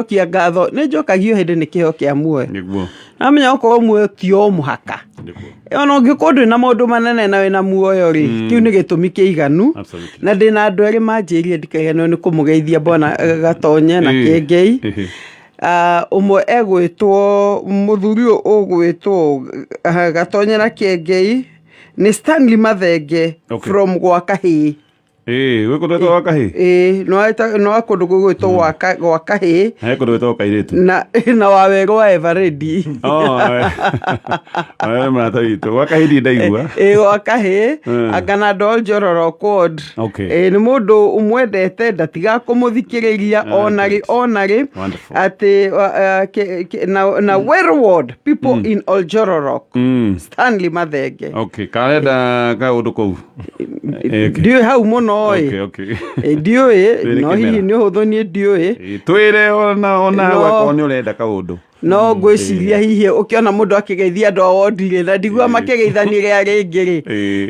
Gũcokia ngatho nĩ njokagio hĩndĩ nĩ kĩheo kĩa muoyo. Namenya gũkorwo muoyo ti o mũhaka. Ona ũngĩkorwo ndũrĩ na maũndũ manene na wĩna muoyo rĩ, kĩu nĩ gĩtũmi kĩiganu. Na ndĩna andũ erĩ manjĩrire ndikaiganĩrwo nĩ kũmũgeithia bwana Gatonye na Kĩengei. Ũmwe egwĩtwo mũthuri ũyũ ũgwĩtwo Gatonye na Kĩengei nĩ Stanley Mathenge from gwa Kahĩĩ. Ĩĩ, gwĩ kũndũ gwĩtagwo gwa kahĩĩ? Ĩĩ, nĩ wa kũndũ gũgwĩtwo gwa kahĩĩ. He kũndũ gwĩtagwo kairĩtu. Na wa werũ wa Eveready. Oh, we mũrata witũ. Gwa kahĩĩ ndirĩ ndaigua. Ĩĩ, gwa kahĩĩ, anga na andũ a Oljororok ward. Ĩĩ, nĩ mũndũ ũmwendete ndatigaga kũmũthikĩrĩria ona rĩ ona rĩ. Wonderful. Atĩ na Werũ ward, people in Oljororok. Stanley Mathenge. Okay, karenda kaũndũ kũu. Ndiũĩ hau mũno ĩ. Ndiũĩ Twĩre no kĩmera. Hihi nĩ ũhũthũ niĩ ndiũĩ. Twĩre ona hau No. akorwo nĩ ũrenda kaũndũ. No ngwĩciria hihi ũkĩona mũndũ akĩgeithia andũ a wondi rĩ, na ndigua makĩgeithanĩria rĩngĩ rĩ,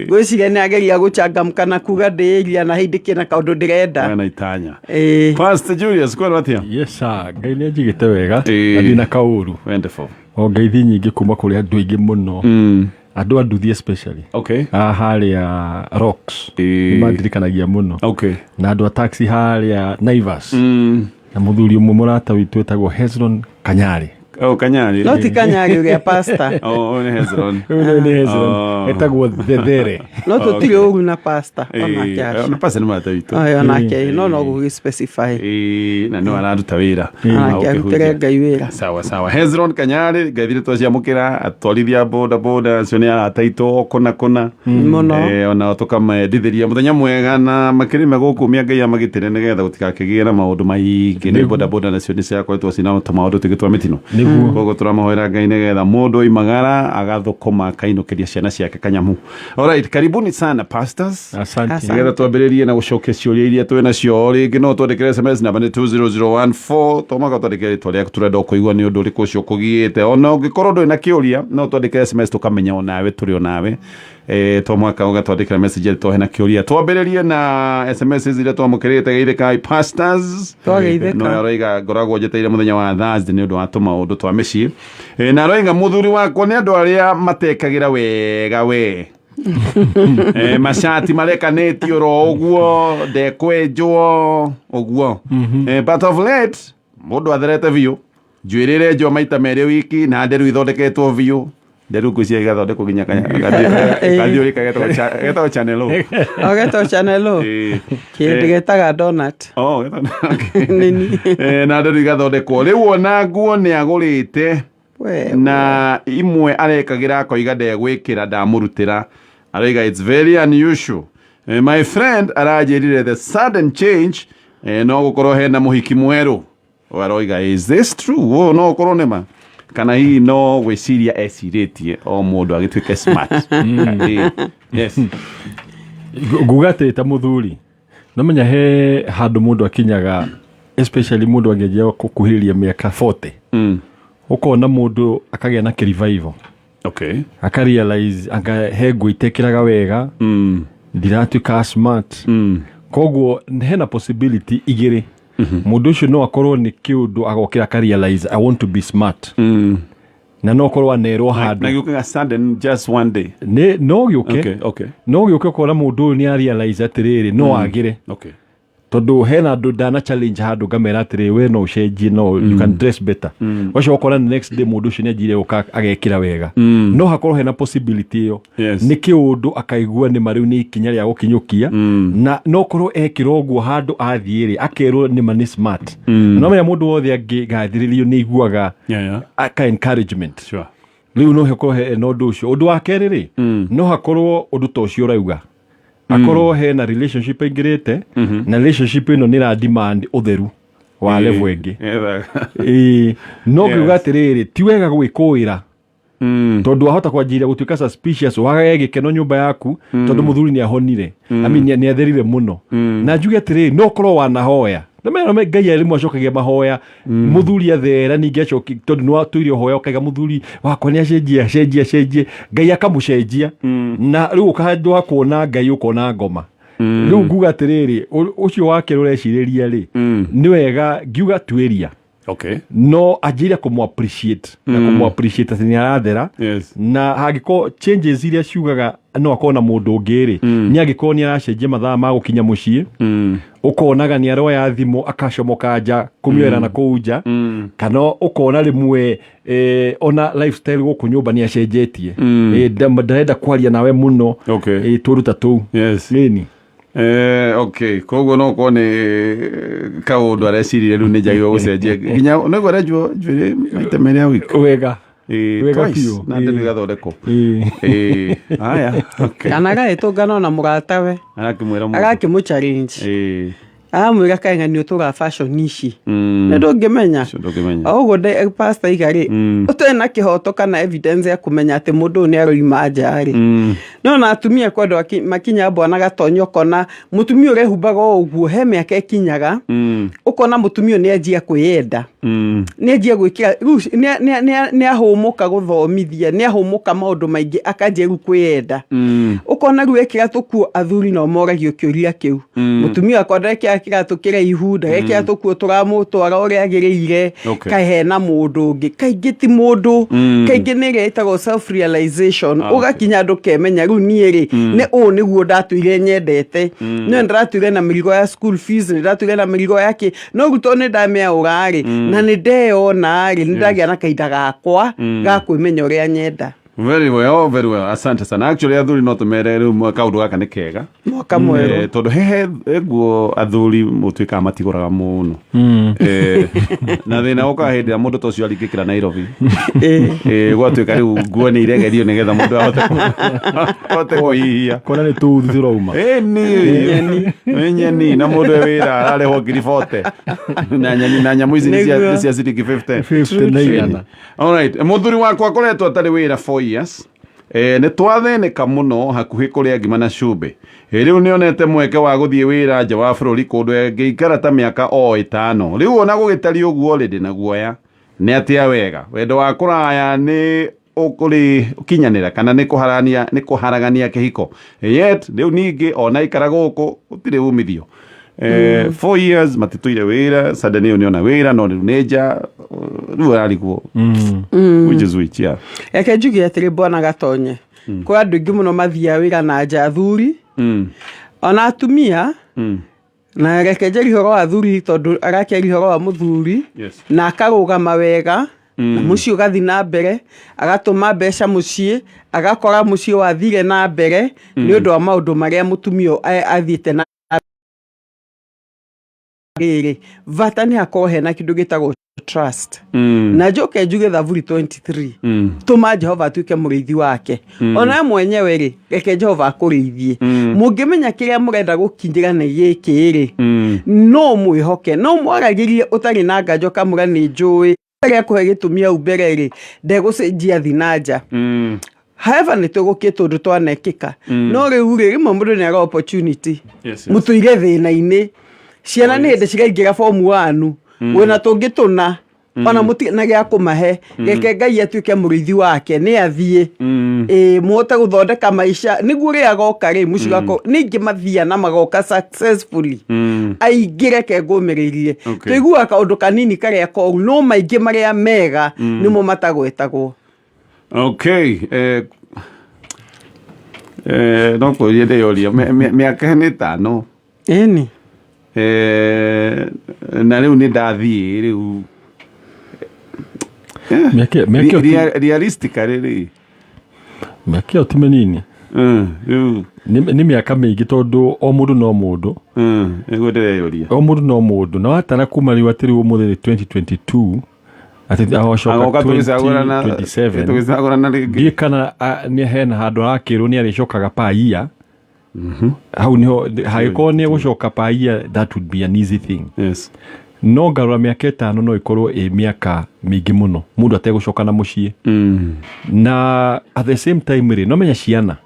ngwĩciria nĩ ageria gũchangamka na kuga ndĩĩria na hĩndĩ kĩna kaũndũ ndĩrenda. Wena itanya. Ĩĩ. Pastor Julius, kwĩrwo atĩa? Yes sir, Ngai nĩ anjigĩte wega na ndina kaũru. Wonderful. O ngeithi nyingĩ kuma kũrĩ andũ aingĩ mũno. Andũ a nduthi especially. Ah, harĩa Rocks. Nĩ mandirikanagia mũno. Na andũ a taxi harĩa Naivas. Na mũthuri ũmwe mũrata witũ wĩtagwo Hezron Kanyarĩ. Oh, Kanyarĩ. No ti Kanyarĩ ũrĩa pastor. Oh, nĩ Hezron. Ũyũ nĩ Hezron. Oh. Etagwo Thethere. No tũtirĩ ũru na pastor onake aca. Na pastor nĩ mũrata witũ. Oyo onake no gũgĩ specify. Ĩĩ, na no araruta wĩra. Onake arutĩre Ngai wĩra. Sawa sawa. Hezron Kanyarĩ, ngeithi nĩ twaciamũkĩra, atwarithia boda boda acio nĩ arata aitũ o kũna kũna. Mũno. Onao tũkamendithĩria mũthenya mwega na makĩrĩme gũkũ Ngai amagitĩre nĩgetha gũtigakĩgĩe na maũndũ maingĩ nĩ boda boda nacio nĩ ciakoretwo cina tũmaũndũ tũingĩ twa mĩtino. Nĩguo. Koguo tũramahoera Ngai nĩgetha mũndũ oimagara agathũkũma akainũkĩria ciana ciake kanyamu. Alright, karibuni sana pastors. Asante. Asante. Nĩgetha twambĩrĩrie na gũcokia ciũria iria twĩ nacio o rĩngĩ no twandĩkĩre SMS namba nĩ 20014 tũmaka twandĩkĩre rĩtwa rĩaku tũrenda o kũigua nĩ ũndũ ũrĩkũ ũcio ũkũgiĩte ona ũngĩkorwo ndũrĩ na kĩũria no twandĩkĩre SMS tũkamenya onawe tũrĩ onawe. To mwaka ũgatwandĩkĩra message atĩ tohe na kĩũria. Twambĩrĩrie na SMS iria twamũkĩrĩte. Geithĩkai pastors. Twageithĩka. No aroiga ngoragwo njeteire mũthenya wa Thursday nĩ ũndũ wa tũmaũndũ twa mĩciĩ. Na aroiga mũthuri wakwa nĩ andũ arĩa matekagĩra wega we. Macati marekanĩtio oro ũguo ndekwenjwo ũguo. But of late mũndũ atherete biũ, njuĩrĩ ĩrenjwo maita merĩ wiki na nderu ithondeketwo biũ. Nderu ngwĩciria igathondekwo nginya kathiũrĩ getagwo Channel O. O getagwo Channel O. Ĩĩ. Kĩndũ getaga donut. Oh, okay. Nini. Na nderu igathondekwo rĩu ona nguo nĩ agũrĩte We, na imwe arekagĩra akoiga ndegwĩkĩra ndamũrutĩra. Aroiga it's very unusual. My friend aranjĩrire the sudden change, no gũkorwo hena mũhiki mwerũ. Aroiga is this true? Ũũ no ũkorwo nĩ ma kana hihi no gwĩciria ecirĩtie o mũndũ agĩtuĩke smart. Yes. Nguga atĩ ta mũthuri no menya he handũ mũndũ akinyaga, especially mũndũ angĩanjia gũkuhĩrĩria mĩaka 40, ũkona mũndũ akagĩa na kĩrevival. Aka realize anga he nguo itekĩraga wega, ndiratuĩka smart. Koguo hena possibility igĩrĩ. Mũndũ ũcio no akorwo nĩ kĩũndũ agokĩra aka realize I want to be smart, na no akorwo anerwo Na handũ. gĩũkaga sudden, just one day? Nĩ no gĩũke. No gĩũke ũkona mũndũ ũyũ nĩ a realize atĩrĩrĩ, no agĩre. Tondũ hena andũ ndana challenge handũ ngamera atĩrĩ, we no ũcenjie, no you can dress better. Ũcio ũkora the next day mũndũ ũcio nĩ anjire gũka agekĩra wega. No hakorwo hena possibility ĩyo. Nĩ kĩũndũ akaigua nĩ ma rĩu nĩ ikinya rĩa gũkinyũkia, na no korwo ekĩra ũguo handũ athiĩ rĩ, akerwo nĩ ma nĩ smart. No menya mũndũ wothe angĩgathĩrĩrio nĩ iguaga aka encouragement. Rĩu no hakorwo he na ũndũ ũcio. Ũndũ wa kerĩ rĩ, no hakorwo ũndũ ta ũcio ũrauga akorwo hena relationship aingĩrĩte, na relationship ĩno nĩ ĩra demand ũtheru wa level ĩngĩ. Ĩĩ, no ngiuga atĩrĩrĩ, ti wega gwĩkũĩra tondũ wahota kwanjĩrĩria gũtuĩka suspicious, wagage gĩkeno nyũmba yaku tondũ mũthuri nĩ ahonire. I mean, nĩ atherire mũno. Na njuge atĩrĩrĩ, no ũkorwo wanahoya. Nĩ Ngai rĩmwe acokagia mahoya, mũthuri athera ningĩ acoki, tondũ nĩ watũire ũhoya ũkaiga mũthuri wakwa nĩ acenjie, acenjie, acenjie, Ngai akamũcenjia, na rĩu ũkahandũ wa kuona Ngai ũkona ngoma. Rĩu nguga atĩrĩrĩ, ũcio wake ũrecirĩria rĩ, nĩ wega ngiuga tuĩria. No anjĩire kũmũ appreciate na kũmũ appreciate atĩ nĩ arathera. Na hangĩkorwo changes iria ciugaga no akorwo na mũndũ ũngĩ rĩ, nĩ angĩkorwo nĩ aracenjia mathaa ma gũkinya mũciĩ, ũkonaga nĩ aroya thimũ akacomoka nja kũmĩoera na kũu nja, kana ũkona rĩmwe ona lifestyle gũkũ nyũmba nĩ acenjetie, ndarenda kwaria nawe mũno, tũndũ ta tũu. Ĩni. Okay, koguo no korwo nĩ kaũndũ areciririe rĩu nĩ njagĩrĩirwo gũcenjia nginya nĩguo arenjwo njuĩrĩ maita merĩ a wiki. Wega. Wega twice, biũ. Na nderu igathondekwo. Haya, okay. Kana agagĩtũngana ona mũratawe. Arakĩmwĩra mũndũ. Agakĩmũ challenge, aramwĩra kaĩ ng'ani ũtũraga fashion ici, nĩ ndũngĩmenya. Ũcio ndũngĩmenya. O ũguo pastor iga rĩ, ũtarĩ na kĩhoto kana evidence ya kũmenya atĩ mũndũ ũyũ nĩ aroima nja rĩ. No na atumia kwa andũ makinya bwana gatonya, ũkona mũtumia ũrehumbaga o ũguo he mĩaka ĩkinyaga, ũkona mũtumia ũyũ nĩ anjia kwĩyenda, nĩ anjia gwĩkĩra rĩu nĩ ahũmũka gũthomithia, nĩ ahũmũka maũndũ maingĩ, akanjia rĩu kwĩyenda. Ũkona rĩu ekĩra tũkuo, athuri no moragio kĩũria kĩu, mũtumia wakwa ndekĩra kĩratũ kĩraihu, ndagekĩra tũkuo tũramũtwara ũrĩa agĩrĩire. Kaĩ hena mũndũ ũngĩ? Kaingĩ ti mũndũ, kaingĩ nĩ ĩrĩa ĩtagwo self realization. Ũgakinya andũ kemenya rĩu niĩ rĩ, nĩ ũũ nĩguo ndatũire nyendete, no nĩndĩratũire na mĩrigo ya school fees, nĩndĩratũire na mĩrigo ya kĩ, no rĩu tondũ nĩ ndamĩaũra rĩ, na nĩ ndeyona rĩ, nĩ ndagĩa na kahinda gakwa ga kwĩmenya ũrĩa nyenda. Very well, very well. Asante sana. Actually, athuri no tumere rĩu kaũndũ gaka nĩ kega. Mwaka mwerũ. Tondũ hehe nguo athuri mũtuĩkaga matigũraga mũno. Na thĩna ũkaga hĩndĩ ĩrĩa mũndũ ta ũcio aringĩkĩra Nairobi. Gwatuĩka rĩu nguo nĩ iregerio nĩgetha mũndũ ahote kũhihia. Kona nĩ tũuthi tũrauma. Ĩni nĩ nyeni na mũndũ e wĩra ararĩhwo ngiri 40 na nyeni na nyamũ ici nĩ cia ciringi 50. 50 na igana. Alright, mũthuri wakwa akoretwo atarĩ wĩra 4 years. Nĩ twathĩnĩka mũno hakuhĩ kũrĩa ngima na cumbĩ. Rĩu nĩonete mweke wa gũthiĩ wĩra nja wa bũrũri kũndũ ĩngĩikara ta mĩaka o 5. Rĩu ona gũgĩtariĩ ũguo rĩ, ndĩna guoya. Nĩ atĩa wega? Wendo wa kũraya nĩ ũkũrĩ kinyanĩra kana nĩ kũharania, nĩ kũharagania kĩhiko? Yet rĩu ningĩ ona ikara gũkũ gũtirĩ umithio. 4 years matitũire wĩra, suddenly ũyũ nĩona wĩra no rĩu nĩ nja, rĩu ararigwo. Which is which, yeah. Reke njuge atĩrĩ, bwana Gatonye, kwĩ andũ aingĩ mũno mathiaga wĩra na nja, athuri ona atumia. Na reke njarie ũhoro wa athuri tondũ arakĩaria ũhoro wa mũthuri. Na akarũgama wega na mũciĩ ũgathiĩ na mbere, agatũma mbeca mũciĩ, agakora mũciĩ wathire na mbere nĩ ũndũ wa maũndũ marĩa mũtumia ũyũ athiĩte na rĩrĩ. Bata nĩ hakorwo hena kĩndũ gĩtagwo trust. Na njoke njuge Thaburi 23, tũma Jehova atuĩke mũrĩithi wake. Ona we mwenyewe rĩ, reke Jehova akũrĩithie. Mũngĩmenya kĩrĩa mũrenda gũkinyĩra nĩ gĩkĩ rĩ, no mwĩhoke, no mwaragĩrie ũtarĩ na nganja, ũkamwĩra nĩ njũĩ arĩa kũhe gĩtũmi hau mbere rĩ, ndegũcenjia thi na nja. However, nĩ tũgũkĩ tũndũ twanekĩka, no rĩu rĩ, rĩmwe mũndũ nĩ aga opportunity. Mũtũire thĩna-inĩ, ciana nĩ hĩndĩ ciraingĩra form 1, wĩna tũngĩ tũna ona mũtirĩ na gĩa kũmahe. Reke Ngai atuĩke mũrĩithi wake, nĩ athiĩ, ĩĩ, mũhote gũthondeka maica nĩguo rĩrĩa agoka rĩ, mũciĩ wako nĩ aingĩ mathia na magoka successfully. Aingĩ reke ngũmĩrĩrie. Tũiguaga kaũndũ kanini karĩa koru, no maingĩ marĩa mega nĩmo matagwetagwo. Okay. No kũria ndĩyoria mĩaka nĩ 5. Ĩni. Na rĩu nĩ ndathiĩ rĩu. Mĩaka ĩyo Realistically rĩ. Mĩaka ĩyo ti mĩnini. Rĩu. Nĩ mĩaka mĩingĩ tondũ o mũndũ no mũndũ. Nĩguo ndĩreyũria. O mũndũ no mũndũ. Na watara kuma rĩu atĩ rĩu ũmũthĩ nĩ 2022, atĩ agocoka Agoka tũgĩcagũrana 2027. Tũgĩcagũrana rĩngĩ. Ndiũĩ kana, nĩ hena handũ arakĩrwo nĩ arĩcokaga paia. Hau niho hagĩkorwo nĩ egũcoka paia, that would be an easy thing. No ngarora mĩaka 5 no ĩkorwo ĩ mĩaka mĩingĩ mũno mũndũ ategũcoka na mũciĩ. Na at the same time rĩ, no menya ciana.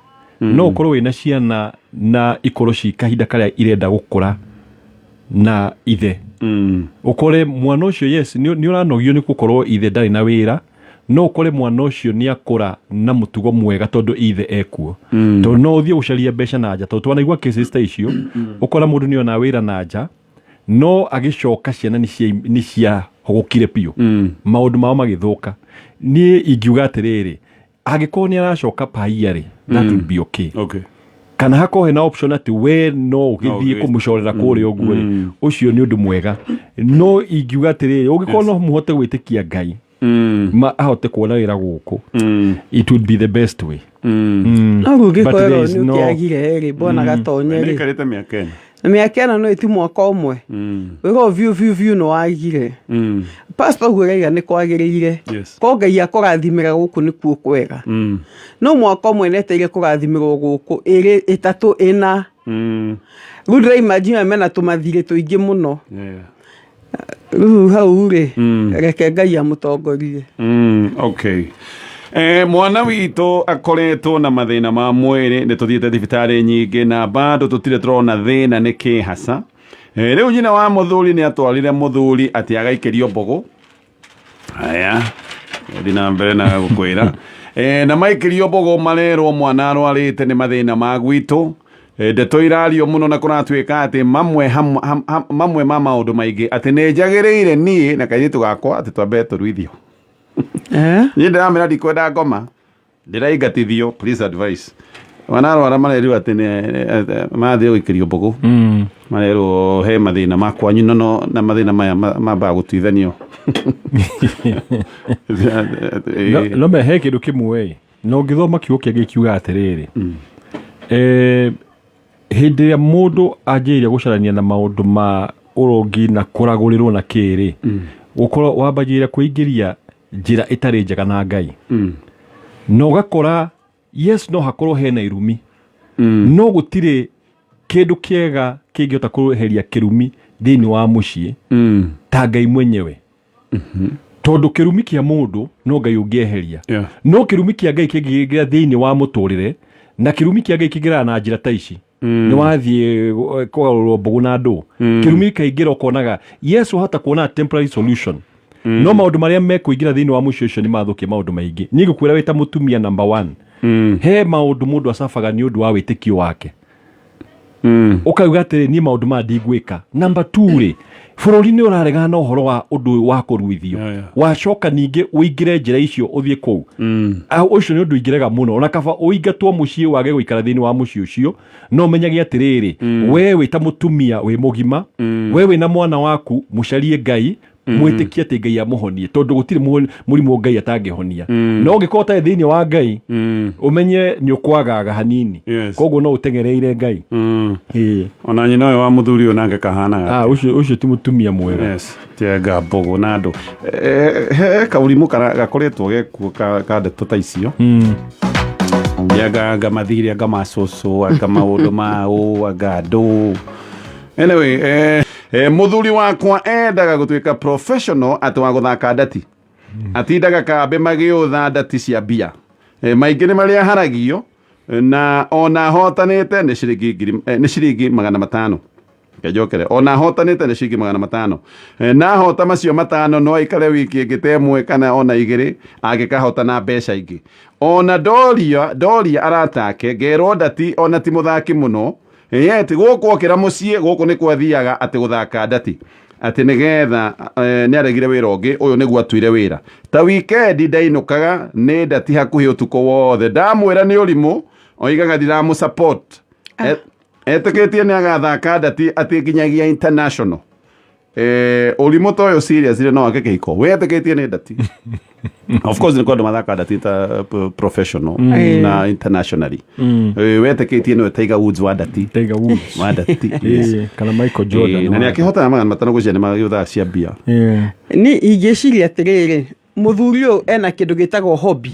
No ũkorwo wĩna ciana na ikorwo ci kahinda karĩa irenda gũkũra na ithe. Ũkore mwana ũcio, yes, nĩ ũranogio nĩ gũkorwo ithe ndarĩ na wĩra, no ũkore mwana ũcio nĩ akũra na mũtugo mwega tondũ ithe ekuo. Tondũ no ũthiĩ gũcaria mbeca na nja, tondũ twanaigua cases ta icio, ũkora mũndũ nĩ ona wĩra na nja, no agĩcoka ciana nĩ cia mahũgũkire biũ, maũndũ mao magĩthũka. Niĩ ingiuga atĩrĩrĩ, angĩkorwo nĩ aracoka paia rĩ, that would be okay. Kana hakorwo hena option atĩ we no ũgĩthiĩ kũmũcorera kũrĩa ũguo rĩ, ũcio nĩ ũndũ mwega. No ingiuga atĩrĩrĩ, ũngĩkorwo no mũhote gwĩtĩkia Ngai ma ahote kuona wĩra gũkũ, it would be the best way. No rĩu But there ũngĩkorwo is nĩ ũkĩagire rĩ, mbona gatonye rĩ. Nĩikarĩte mĩaka 4. Na mĩaka 4 no ĩti mwaka ũmwe. Wĩra ũyũ biũ biũ biũ nĩ wagire. Pastor ũguo ũraiga nĩ kwagĩrĩire. Ko Ngai akũrathimĩra gũkũ nĩkuo kwega. No mwaka ũmwe neteire kũrathimĩrwo gũkũ, 2, 3, 4. Rĩu ndĩra imagine mena tũmathirĩ tũingĩ mũno. Rĩu hau rĩ, reke Ngai amũtongorie. Okay. Mwana witũ akoretwo na mathĩna ma mwĩrĩ, nĩ tũthiĩte thibitarĩ nyingĩ na bado tũtirĩ tũrona thĩna nĩ kĩ hasa. Rĩu nyina wa mũthuri nĩ atwarire mũthuri atĩ agaikĩrio mbũgũ. Aya, thiĩ na mbere na gũkwĩra. Na maikĩrio mbũgũ marerwo mwana arwarĩte nĩ mathĩna ma gwitũ. Ndeto irario mũno na kũratuĩka atĩ mamwe ma maũndũ maingĩ atĩ nĩ njagĩrĩire niĩ na kairĩtu gakwa atĩ twambe tũruithio. Niĩ ndĩramera ndikwenda ngoma, ndĩraingatithio, please advice. Mwana arwara marerirwo atĩ nĩ mathiĩ gũikĩrio mbũgũ. Marerwo he mathĩna ma kwanyu no na mathĩna maya mambaga gũtuithanio. No me he kĩndũ kĩmwe ĩ, na ũngĩthoma kiugo kĩa Ngai kiugaga atĩrĩrĩ, hĩndĩ ĩrĩa mũndũ anjĩrĩria gũcarania na maũndũ ma ũrongi na kũragũrĩrwo na kĩrĩ, gũkorwo wambagĩrĩria kwĩingĩria njĩra ĩtarĩ njega na Ngai. Na ũgakora, yes, no hakorwo hena irumi, no gũtirĩ kĩndũ kĩega kĩngĩhota kweheria kĩrumi thĩinĩ wa mũciĩ ta Ngai mwenyewe. Tondũ kĩrumi kĩa mũndũ no Ngai ũngĩeheria. No kĩrumi kĩa Ngai kĩngĩingĩra thĩinĩ wa mũtũrĩre, na kĩrumi kĩa Ngai kĩingĩraga na njĩra ta ici. Nĩ wathiĩ kũgarũrwo mbũgũ na ndũ. Kĩrumi kĩkaingĩra ũkonaga, yes, wahota kuona temporary solution. No maũndũ marĩa mekũingĩra thĩinĩ wa mũciĩ ũcio nĩ mathũkia maũndũ maingĩ. Niĩ ngũkwĩra wĩ ta mũtumia number 1. He maũndũ mũndũ acabaga nĩ ũndũ wa wĩtĩkio wake. Ũkauga atĩrĩ, niĩ maũndũ maya ndingwĩka. Number 2 rĩ, bũrũri nĩ ũraregana na ũhoro wa ũndũ ũyũ wa kũruithio. Wacoka ningĩ ũingĩre njĩra icio ũthiĩ kũu. Ũcio nĩ ũndũ ingĩrega mũno. Ona kaba ũingatwo mũciĩ wage gũikara thĩinĩ wa mũciĩ ũcio, no ũmenyage atĩrĩrĩ, we wĩ ta mũtumia wĩ mũgima, we wĩ na mwana waku, mũcarie Ngai, mwĩtĩkie atĩ Ngai amũhonie, tondũ gũtirĩ mũrimũ Ngai atangĩhonia. No ũngĩkorwo ũtarĩ thĩinĩ wa Ngai, ũmenye nĩ ũkwagaga hanini. Koguo no ũteng'ereire Ngai. Ona nyina ũyũ wa mũthuri ũyũ nake kahanaga. Ũcio ti mũtumia mwega. Yes, tianga mbũgũ na andũ. He kaũrimũ gakoretwo gekuo ka ndeto ta icio. Anga mathirĩ, anga macũcũ, anga maũndũ ma ũ, anga andũ. Anyway, mũthuri wakwa endaga gũtuĩka professional atĩ wa gũthaka ndati. Atindaga kambĩ magĩũtha ndati cia mbia. Maingĩ nĩ marĩa haragio na ona hotanĩte nĩ ciringi ngiri, nĩ ciringi magana matano. Ngejokere, ona hotanĩte nĩ ciringi magana matano. Na hota macio matano no aikare wiki ĩngĩ ta ĩmwe kana ona igĩrĩ angĩkahota na mbeca ingĩ. Ona ndoria aratake ngerwo ndati ona ti mũthaki mũno. Yet gũkũ okĩra mũciĩ gũkũ nĩ kwathiaga atĩ gũthaka ndati atĩ nĩgetha nĩ aregire wĩra ũngĩ ũyũ nĩguo atuire wĩra. Ta weekend ndainũkaga nĩ ndati hakuhĩ ũtukũ wothe. Ndamwĩra nĩ ũrimũ oigaga ndiramũ support. Etĩkĩtie nĩ agathaka ndati atĩ nginyagia international. Ũrimũ ta ũyũ seriously no ake kĩhiko. Wetĩkĩtie nĩ ndati. Of course nĩ kwandũ mathaka ndati ta professional na internationally. Wetĩkĩtie nĩwe Tiger Woods wa ndati. Tiger Woods. Wa ndati, yes. Kana Michael Jordan Na wa nĩ ndati. akĩhotana 500 gũcia nĩ magĩũthaga cia mbia. Ni ingĩciria atĩrĩrĩ, mũthuri ũyũ ena kĩndũ gĩtagwo hobby.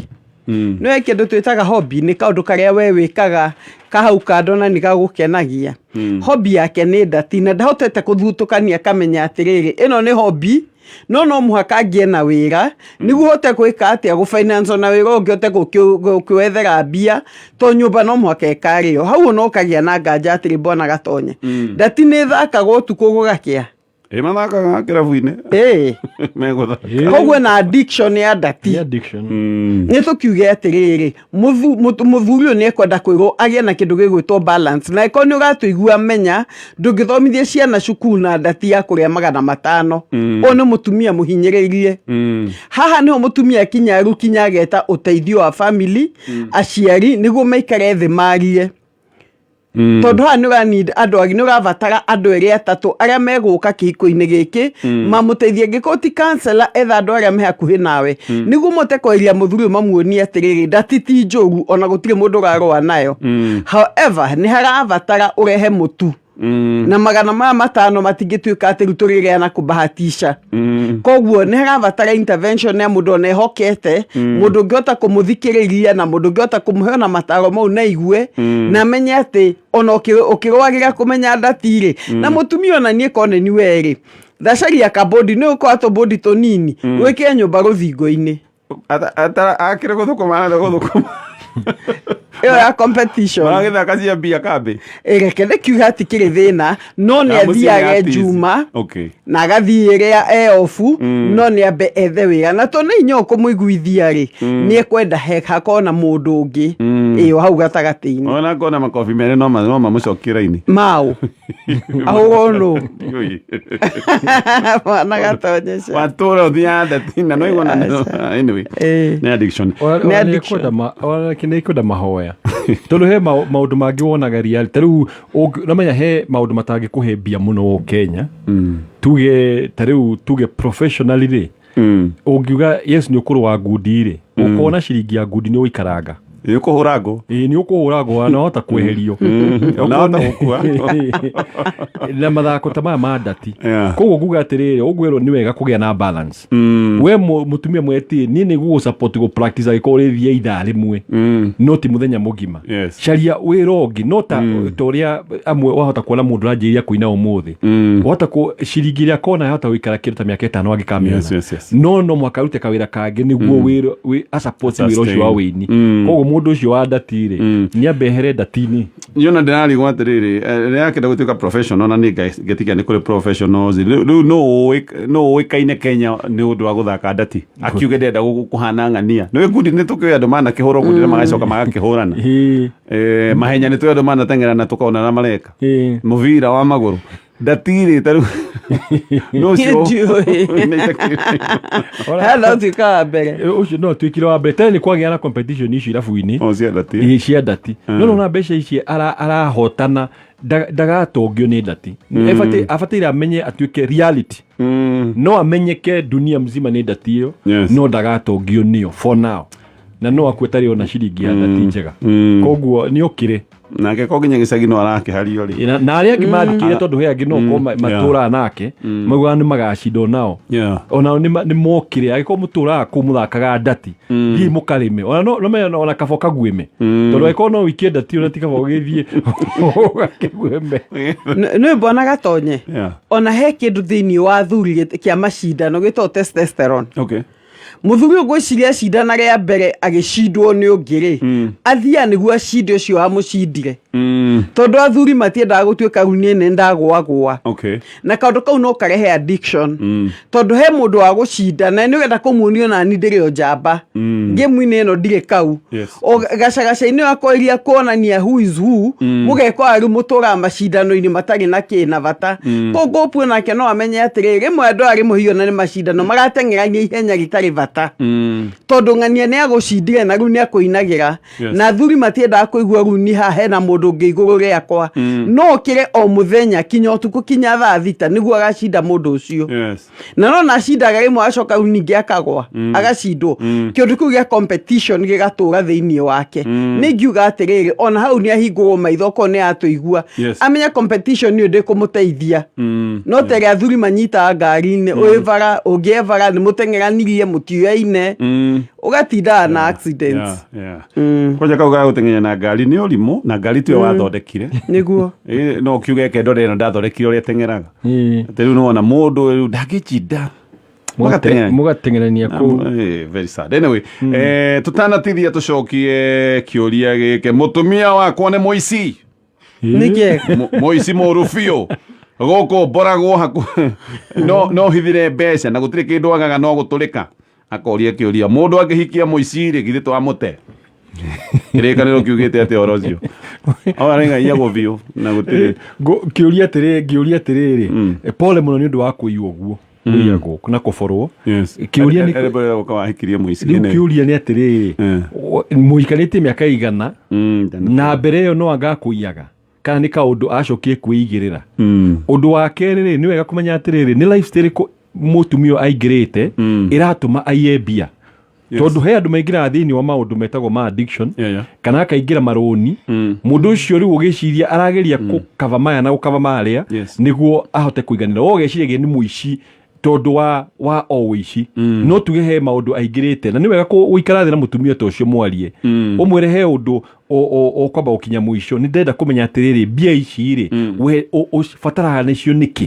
Nĩ kĩndũ twĩtaga hobby, nĩ kaũndũ karĩa we wĩkaga kahau kando na nĩ gagũkenagia. Hobby yake nĩ ndati na ndahotete kũthutũkania akamenya atĩrĩrĩ, ĩno nĩ hobby, no no mũhaka ngĩe na wĩra nĩguo hote gwĩka atĩa, gũ finance na wĩra ũngĩ hote gũkĩwethera mbia, to nyũmba no mũhaka ĩkarĩo. Hau ona ũkagĩa na nganja atĩrĩ, mbona gatonye. Ndati nĩ ĩthakagwo ũtukũ gũgakĩa. Ĩ mathakaga kĩrabu-inĩ. Ĩĩ. Megũthaka. Ĩĩ. Koguo na addiction ya ndati. Nĩ addiction. Nĩ tũkiuge atĩrĩrĩ, mũthuri ũyũ nĩ ekwenda kwĩrwo agĩe na kĩndũ gĩgwĩtwo balance, na ĩkorwo nĩ ũratũigua menya ndũngĩthomithia ciana cukuru na ndati ya kũrĩa 500. Ũyũ nĩ mũtumia mũhinyĩrĩrie. Haha nĩho mũtumia akinya rĩu kinya ageta ũteithio wa family, aciari nĩguo maikare thĩ marie. Tondũ haha nĩ ũra need andũ angĩ, nĩ ũrabatara andũ erĩ atatũ arĩa megũka kĩhiko-inĩ gĩkĩ mamũteithie. Angĩkorwo ti counselor, etha andũ arĩa me hakuhĩ nawe nĩguo mote kweheria mũthuri ũyũ, mamuonie atĩrĩrĩ, ndati ti njũru ona gũtirĩ mũndũ ũrarũa nayo. However, nĩ harabatara ũrehe mũtu na 500 matingĩtuĩka atĩ rĩu tũrĩrĩa na kũbahatisha. Koguo nĩ harabatara intervention ya mũndũ ona ehokete, mũndũ ũngĩhota kũmũthikĩrĩria na mũndũ ũngĩhota kũmũhe ona mataro mau na aigue na amenye atĩ ona ũkĩrũagĩra kũmenya ndati rĩ, na mũtumia ona niĩ korwo nĩ ni we rĩ, thacaria kabodi, nĩ ũkorwo tũbodi tũnini wĩkĩre nyũmba rũthingo-inĩ. Akĩrĩ gũthũkũma na gũthũkũma. Ĩyo ya competition. Maragĩthaka cia mbia kambĩ. Reke ndĩkiuge hatikĩrĩ thĩna, no nĩ Na mũciĩ nĩ athiage artist. Juma na agathiĩ ĩrĩa e obu, no nĩ ambe ethe wĩra, na tondũ nĩ hinya ũkũmũiguithia rĩ, nĩ ekwenda hakorwo na mũndũ ũngĩ ĩyo hau gatagatĩ-inĩ. Ona ngona makobi merĩ no mamũcokie raini. Maũ ahũrwo nũ? Ndiũĩ. Mwana gatonyesha. Watũra ũthiaga ndati na no igona. Anyway, nĩ addiction. Nĩ addiction. Nĩ mahoya, tondũ he maũndũ mangĩ wonaga reality. Ta rĩu ũramenya he maũndũ matangĩkũhe mbia mũno gũkũ Kenya. Tuge ta rĩu, tuge professionally rĩ, ũngiuga yes nĩ ũkũrũa ngundi rĩ, ũkona ciringi ya ngundi nĩ ũikaranga. Nĩ ũkũhũra ngũ. Ĩĩ, nĩ ũkũhũra ngũ na wahota kweherio. Na wahota gũkua. Na mathako ta maya ma ndati. Koguo nguga atĩrĩrĩ, ũngwĩrwo nĩ wega kũgĩa na balance. We mũtumia mweti, niĩ nĩ gũgũ support gũ practice angĩkorwo ũrĩthiĩ ithaa rĩmwe, no ti mũthenya mũgima. Caria wĩra ũngĩ, no ta ũrĩa amwe wahota kuona mũndũ ũranjĩrĩria kũina ũmũthĩ, wahota kũ ciringi ĩrĩa akona yahota gũikara kĩndũ ta mĩaka 5 angĩkamĩona. No mũhaka arute kawĩra kangĩ nĩguo wĩra asupport wĩra ũcio wa wĩini. Koguo mũndũ ũcio wa ndati rĩ, nĩ ambe ehere ndati-inĩ. Niona ndĩrarigwo atĩrĩrĩ, rĩrĩa akĩenda gũtuĩka professional, na niĩ ngetikia nĩ kũrĩ professionals rĩu no ũĩkaine Kenya nĩ ũndũ wa gũthaka ndati, akiuge ndĩrenda kũhana ng'ania. Nĩ ngundi nĩ tũkĩũĩ andũ manakĩhũrwo ngundi na magacoka magakĩhũrana. Mahenya nĩ tũĩ andũ manateng'era na tũkona ũrĩa mareka. Mũbira wa magũrũ, ndatirĩ ta rĩu no ũcio. Ndiũĩ. Hena ũtuĩka wa mbere. Ũcio no atuĩkire wa mbere. Tene nĩ kwagĩa na competition icio irabu-inĩ. O cia ndati. Ĩĩ, cia ndati. No nona mbeca ici arahotana, ndagatongio nĩ ndati. Abataire amenye atuĩke reality. No amenyeke dunia mzima nĩ ndati ĩyo, no ndagatongio nĩyo for now, na no akue tarĩ ona ciringi ya ndati njega. Koguo nĩ okire. Nake ko nginya gĩcagi no arakĩhario rĩ. Na arĩa angĩ mathikire, tondũ he angĩ no korwo matũraga nake maugaga nĩ magacindwo nao. Onao nĩ mokire. Angĩkorwo mũtũraga kũu mũthakaga ndati, thiĩ mũkarĩme. Ona no menya ona kaba ũkaguĩme, tondũ angĩkorwo no ũikie ndati ona ti kaba ũgĩthiĩ ũgakĩguĩme. Nĩ mbona gatonye. Ona he kĩndũ thĩinĩ wa athuri kĩa macindano gĩtagwo testosterone. Mũthuri ũyũ ngwĩciria acindana rĩa mbere agĩcindwo nĩ ũngĩ rĩ, athiaga nĩguo acinde ũcio wamũcindire, tondũ athuri matiendaga gũtuĩka rĩu niĩ nĩ ndagũagũa. Na kaũndũ kau no karehe addiction, tondũ he mũndũ wa gũcinda na nĩ ũrenda kũmuonia ona ni ndĩrĩ o njamba ngĩmu-inĩ ĩno ndirĩ kau. O gacagaca-inĩ wakoiria kuonania who is who, mũgekora rĩu mũtũraga macindano-inĩ matarĩ na kĩ na bata. Koguo Opu nake no amenye atĩrĩrĩ, rĩmwe andũ aya rĩmwe hihi ona nĩ macindano marateng'erania ihenya rĩtarĩ bata, tondũ ng'ania nĩ agũcindire na rĩu nĩ akũinagĩra. Na athuri matiendaga kũigua rĩu ni haha hena mũndũ ũngĩ igũrũ rĩakwa. No okĩre o mũthenya kinya ũtukũ kinya thaa 6 nĩguo agacinda mũndũ ũcio. Na no nacindaga rĩmwe, acoka rĩu ningĩ akagwa, agacindwo. Kĩndũ kĩu gĩa competition gĩgatũra thĩinĩ wake. Nĩ ingiuga atĩrĩrĩ, ona hau nĩ ahingũrwo maitho, okorwo nĩ atũigua, amenye competition ĩyo ndĩkũmũteithia. No ta ĩrĩa athuri manyitaga ngari-inĩ, ũyũ bara ũngĩ e bara, nĩ mũteng'eranirie mũtiũyaine, ũgatindaga na accidents. Kwanja kau ga gũteng'era na ngari nĩ ũrimũ, na ngari tiwe wathondekire. Nĩguo. No kiuge ke ndore ĩno ndathondekire ũrĩa ĩteng'eraga. Atĩ rĩu nĩwona mũndũ rĩu ndangĩnjinda. Mũgateng'erania. Mũgateng'erania kũu. Very sad. Anyway, tũtanatithia tũcokie kĩũria gĩkĩ. Mũtumia wakwa nĩ mũici. Nĩkĩ? Mũici mũru biũ. Gũkũ mboragwo hakuhĩ no no hithire mbeca na gũtirĩ kĩndũ agaga no gũtũrĩka. Akoria kĩũria, mũndũ angĩhikia mũici rĩ, githĩ twamũte? Kĩrĩkanĩro kiugĩte atĩ ũhoro ũcio areng'aiyagwo biũ na gũtirĩ. Ngĩũria atĩrĩ, ngĩũria atĩrĩrĩ, pole mũno nĩ ũndũ wa kũiywo ũguo, kũiyagwo na kũborwo. Kĩũria nĩ gũka wahikirie mũici. Rĩu kĩũria nĩ atĩrĩrĩ, mũikarĩtie mĩaka igana na mbere ĩyo no anga akũiyaga kana nĩ kaũndũ acokire kwĩigĩrĩra? Ũndũ wa kerĩ rĩ, nĩ wega kũmenya atĩrĩrĩ, nĩ lifestyle ĩrĩkũ mũtumia ũyũ aingĩrĩte ĩratũma aiye mbia? Tondũ he andũ maingĩraga thĩinĩ wa maũndũ metagwo ma addiction kana akaingĩra marũni. Mũndũ ũcio rĩu ũgĩciria arageria kũkava maya na gũkava marĩa nĩguo ahote kũiganĩra. We ũgeciria nĩ mũici tondũ wa o ũici, no tuge he maũndũ aingĩrĩte, na nĩ wega gũikara thĩ na mũtumia ta ũcio, mwarie, ũmwĩre he ũndũ ũkwamba gũkinya mũico. Nĩ ndĩrenda kũmenya atĩrĩrĩ, mbia ici rĩ, we ũbataraga nĩcio nĩkĩ?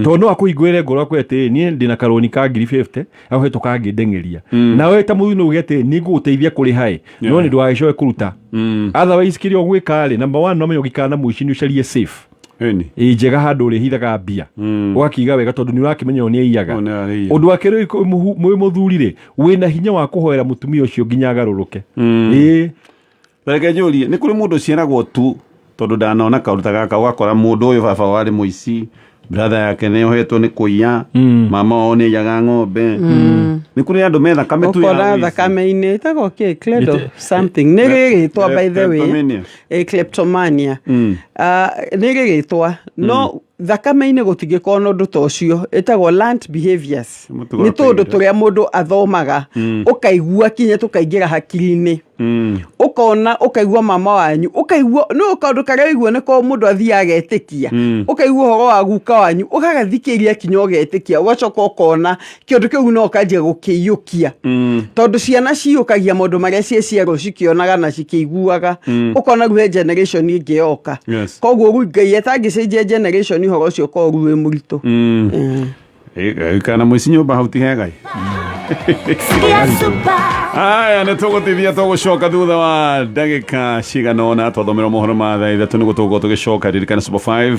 Tondũ no akũhingũrĩre ngoro akwĩre atĩrĩ, niĩ ndĩna karũni ka ngiri 50 agohetwo kangĩndeng'eria. Nawe ta mũthuri no uge atĩrĩ, nĩ ngũgũteithia kũrĩha ĩ, no nĩ ndũgagĩcoke kũruta. Otherwise kĩrĩa ũgwĩka rĩ, number one, no menya ũgĩikara na mũici nĩ ũcarie safe ĩ njega, handũ ũrĩhithaga mbia, ũgakiiga wega, tondũ nĩ ũrakĩmenya ũyũ nĩ aiyaga. Ũyũ nĩ arĩiya. Ũndũ wa kerĩ, wĩ mũthuri rĩ, wĩna hinya wa kũhoera mũtumia ũcio nginya agarũrũke, ĩĩ. Reke njũrie, nĩ kũrĩ mũndũ ũciaragwo tu? Tondũ ndanona kaũndũ ta gaka, ũgakora mũndũ ũyũ baba warĩ mũici, brother yake nĩ ohetwo nĩ kũiya, mama wao nĩ aiyaga ng'ombe. Nĩ kũrĩ andũ me thakame tu ya Ũkora ũici. Thakame-inĩ ĩtagwo kĩ, Cledo something, nĩ rĩrĩtwa by the way. Kleptomania. Kleptomania. Ah, nĩ rĩrĩtwa, no thakame-inĩ gũtingĩkorwo na ũndũ ta ũcio. Ĩtagwo learned behaviors. Mũtugo Nĩ wa tũndũ kũigĩra. Tũrĩa mũndũ athomaga, ũkaigua kinya tũkaingĩra hakiri-inĩ, ũkona, ũkaigua mama wanyu, ũkaigua no kaũndũ karĩa ũigua nĩko mũndũ athiaga agetĩkia. Ũkaigua ũhoro wa guka wanyu, ũgagathikĩria kinya ũgetĩkia, ũgacoka ũkona kĩũndũ kĩu no ũkanjia gũkĩiyũkia, tondũ ciana ciyũkagia maũndũ marĩa cieciarwo cikĩonaga na cikĩiguaga. Ũkona rĩu he generation ĩngĩ yoka. Koguo rĩu Ngai atangĩcenjia generation, ũhoro ũcio ũkorwo rĩu wĩ mũritũ. Kana mũici nyũmba hau ti hega. Aya, nĩ tũgũtithia, tũgũcoka thutha wa ndagĩka cigana ũna twathomerwo mohoro ma thaa 3 nĩguo tũgũkorwo tũgĩcoka. Ririkana Super 5.